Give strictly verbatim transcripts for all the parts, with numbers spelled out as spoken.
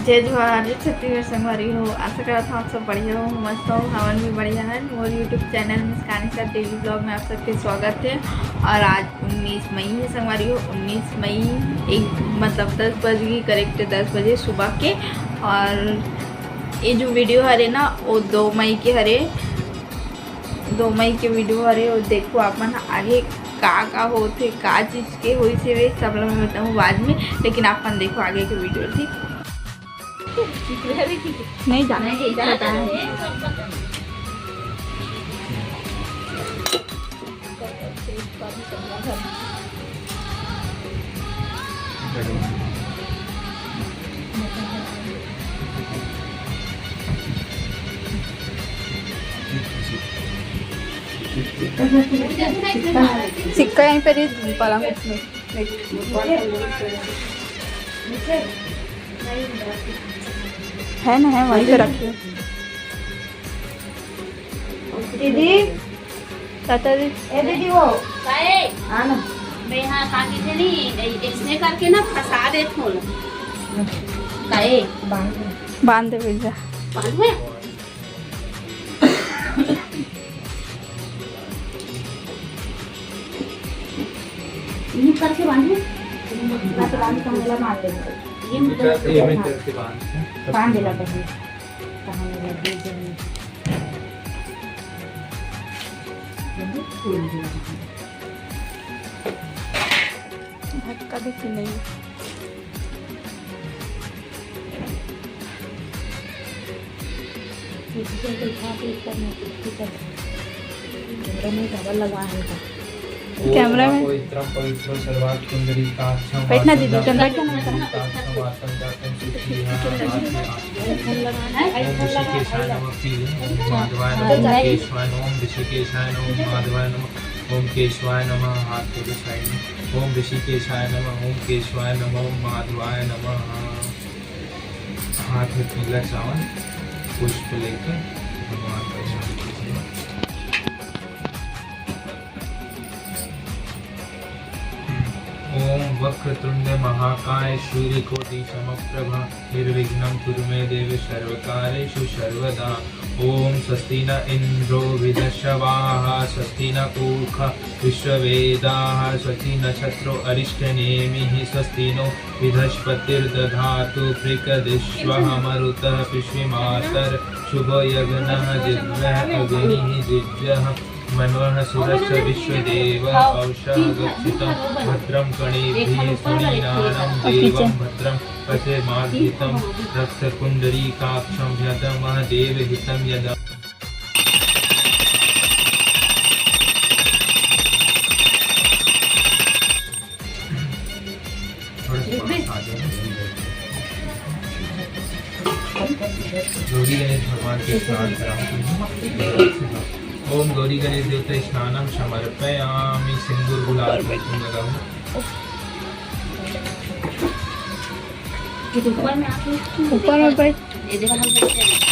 जय जोहार, जय छत्तीसगढ़ संगवारी हो। आशा करत हूँ आप सब बढ़िया हो, मस्त हो। हमन भी बढ़िया है। मोर YouTube चैनल मुस्कानी सा डेली ब्लॉग में आप सबके स्वागत है। और आज उन्नीस मई है संगवारी हो, उन्नीस मई, एक मतलब दस बज गई, करेक्ट दस बजे सुबह के। और ये जो वीडियो हरे ना, वो दो मई के हरे, दो मई के वीडियो हरे। वो देखो आप मन आगे का का होथे, का चीज के होइस हे, वे सब ला मैं बताऊँ बाद में, लेकिन आप मन देखो आगे के वीडियो, ठीक? नहीं जाना है, नहीं जाना है। सिक्का यहीं पर ही पड़ा है, इसमें। है ना, है, वहीं पे रखिए। दीदी, ताता जी। ए दीदी, वो काहे? हाँ ना। मैं हाँ, का कहिथे नहीं, ऐ-, ऐसने करके ना फंसा देथे ओला। काहे? बांध दे। बांध दे भैया। बांध दे। यूं करके बांध दे। ना तो बांध के मेला मार दे। ये मुझे ये मैं करके बांध दे। बांध देला पहले। कहाँ लगा दे जल्दी। धक्का दे कि नहीं? कैमरा में। कैमरा में। पवित्रम पवित्रो सर्वात् पुंडरीकाक्षम बैठना दीदी, कैमरा के। ओम ऋषिकेशाय नमः, ओम माधवाय नमः, ओम केशवाय नमः, ओम ऋषिकेशाय नमः, ओम माधवाय नमः, ओम केशवाय नमः, हाथ को दिखाई दे। ओम ऋषिकेशाय नमः, ओम केशवाय नमः, ओम माधवाय नमः। हाथ में पीला चावल, पुष्प लेके भगवान को अर्पण कीजिए। ओम वक्रतुंड महाकाय सूर्यकोटि समप्रभा निर्विघ्नं कुरु मे देव सर्वकार्येषु सर्वदा। ओम स्वस्ति न इंद्रो वृद्धश्रवाः, स्वस्ति न पूषा विश्ववेदाः, स्वस्ति नक्षत्रो अरिष्टनेमिः, स्वस्ति नो बृहस्पतिर्दधातु प्रचोदयात्। मरुतः पृथ्वी मातर्षुभो यज्ञः जिघ्रः अग्निः जिज्ञः मनवः सुरश्च विश्वदेव। अवशागच्छितं भद्रं कर्णेभिः सुनिनानं देवं भद्रं पश्येमाक्षभिर्यजत्राः। रक्षेत्पुण्डरीकाक्षं भद्रं वः देवहितं यदा। थोड़ा सा पास आ जाओ। गौरी गणेश भगवान के स्नान कराओ। ओम गौरी गणेश देवता स्नानम समर्पयामि। सिंदूर गुलाल कुमकुम लगाओ। ऊपर में आके ऊपर में बैठ। ये देखो, हम बैठते हैं।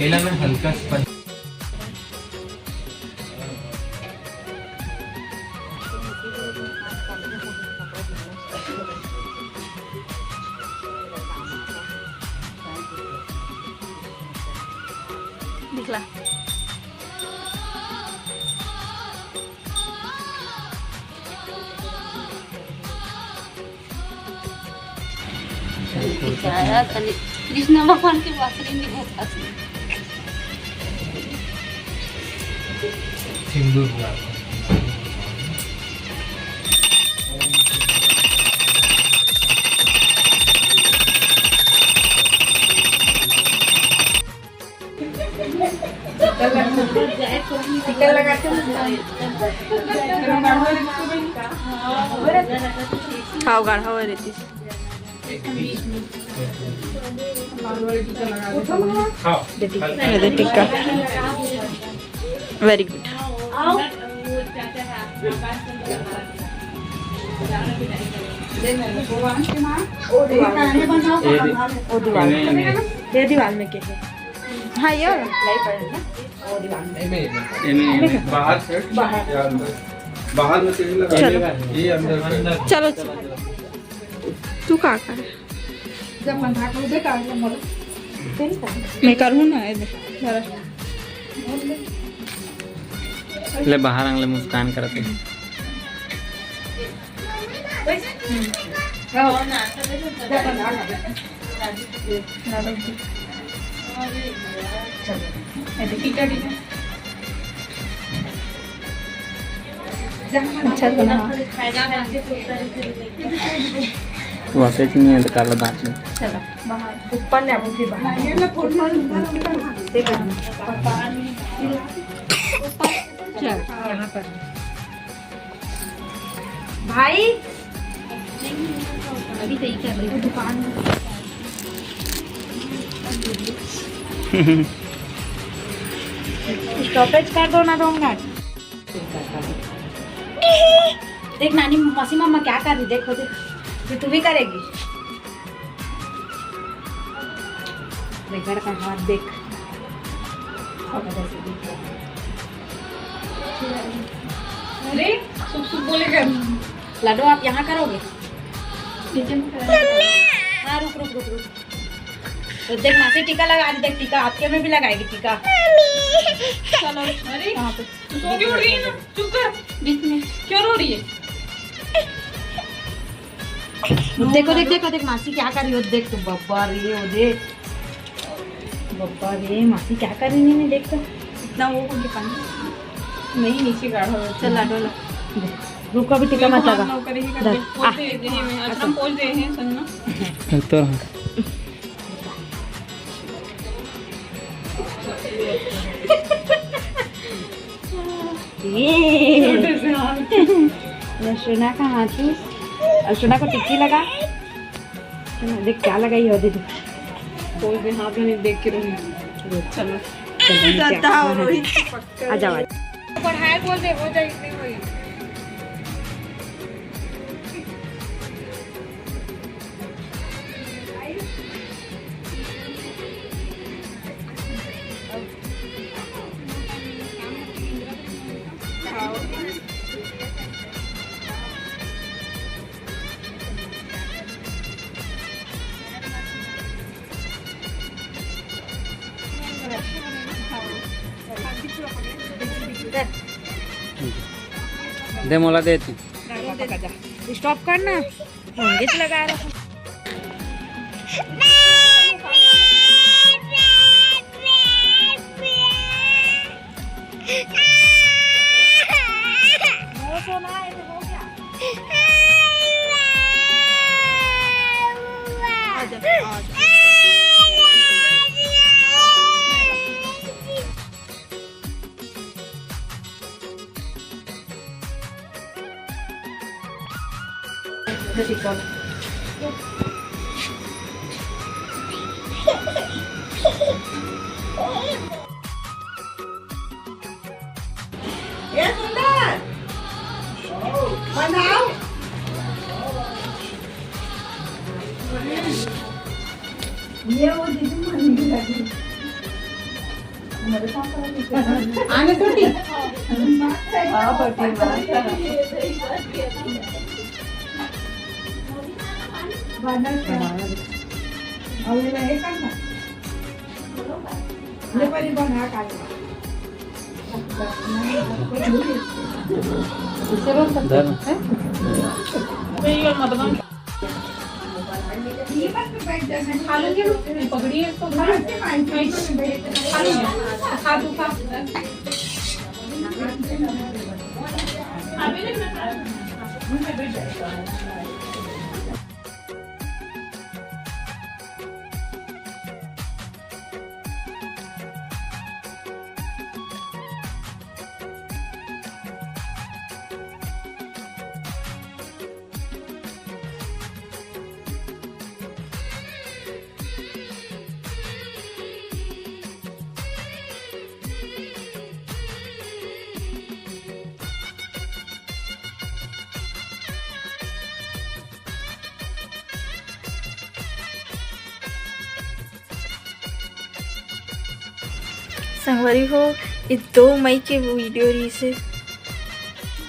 एला मैं हल्का स्पंज दिखला। कृष्ण भगवान के बांसुरी में घोंसत हे। सिंदूर हुआ। खाओ, गाढ़ा हुआ रहती। ये दे टिक्का। Very good। ये दे। ये दीवार में के है? हाँ, ये वाला। एमे, एमे, बाहर से या अंदर? बाहर में तेल लगा। चलो। ये अंदर से। चलो, चलो। तू का करे? मैं करहूँ ना, ये दे, जरा। ले बाहर आंगले मुस्कान करते हैं। अच्छा बना। वैसे ही नहीं है तो काला दांत में। चलो, बाहर। ऊपर ले आओ, फिर बाहर। चल, यहाँ पर। भाई, अभी तो यही कर रही हूँ, दुकान। Stoppage कर दो ना दो मिनट। देख नानी, मौसी मम्मा क्या कर रही, देखो, देख, ये तू भी करेगी। देख, घर का हाथ देख। अरे, सुख सुख बोलेगा। लाडो, आप यहाँ करोगे? हाँ, रुक, रुक, रुक, रुक। तो देख, मासी टीका लगा रही, देख, टीका आपके में भी लगाएगी टीका। चलो, अरे, यहाँ पे। तू सो क्यों रही है ना? चुप कर। बीच में। क्यों रो रही है? देखो, देख, देखो, देख, मासी क्या कर रही हो, देख तो, बब्बा रे, वो देख। बब्बा रे, मासी क्या कर रही है, देख तो। इतना वो हो गया पानी। नहीं, नीचे गाढ़ा हो। चल, लाडो ला। रुको, अभी टीका मत लगा। नौकरी ही कर दे। धर। पोज दे, यही में। अच्छा, पोज दे हैं, सुन ना। तो ये। छोटे से हाथ। ये सोना का हाथी। और सोना को टिक्की लगा। देख क्या लगाई हो दीदी। कोई भी हाथ में नहीं देख के रहूंगी। चलो। चलो, नीचे आ। हाँ, हाँ। आ जाओ, आ जाओ। पढ़ाई बोल दे, हो जाए इतने में ही। दे मोला दे तू। Stop करना। मुंगेच लगा रहा। ए सुंदर, बनाओ। ये वो दीदी मन भी लगी। आने छोटी। हाँ, छोटी, हाँ। खा लूंगी, पकड़ी है इसको, खा लूंगी, खा लूंगी, खा दूंगा। संगवारी हो, ये दो मई के वीडियो रहिस हे,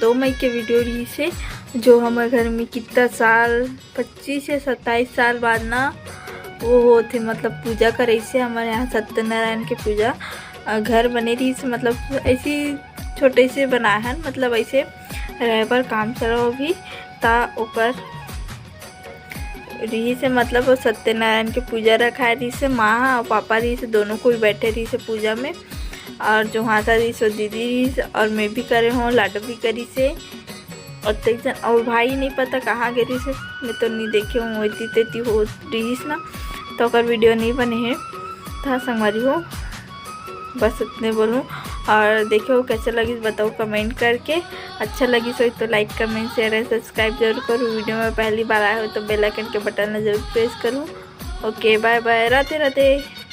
दो मई के वीडियो रहिस हे, जो हमर घर में कितना साल, पच्चीस या सत्ताईस साल बाद ना वो होथे, मतलब पूजा करइसे हमर यहाँ सत्यनारायण के पूजा। अ, घर बने रहिस, मतलब ऐसी छोटे से बनाए हन, मतलब ऐसे रहे बर काम चलाओ भी, ता ओकर रहिस हे, मतलब वो सत्यनारायण के पूजा रखाए रहिस हे, माँ ह अउ पापा रहिस हे, दोनों कोई बैठे रहिस हे पूजा में। और जोहाता रहिस हे, दीदी रहिस हे, और मैं भी करे हों, लाडो भी करिस हे। और तेक जन और भाई नहीं पता कहाँ गे रहिस हे, मैं तो नहीं देखे हों, एती तेती हो रहिस ना, तो ओकर वीडियो नहीं बने हे। था संगवारी हो, बस इतने बोलूँ। और देखो कैसे लगिस बताओ कमेंट करके, अच्छा लगिस हो तो लाइक, कमेंट, शेयर एंड सब्सक्राइब जरूर करूँ। वीडियो में पहली बार आए हो तो बेल आइकन के बटन ला जरूर प्रेस करूँ। ओके, बाय बाय, राधे राधे।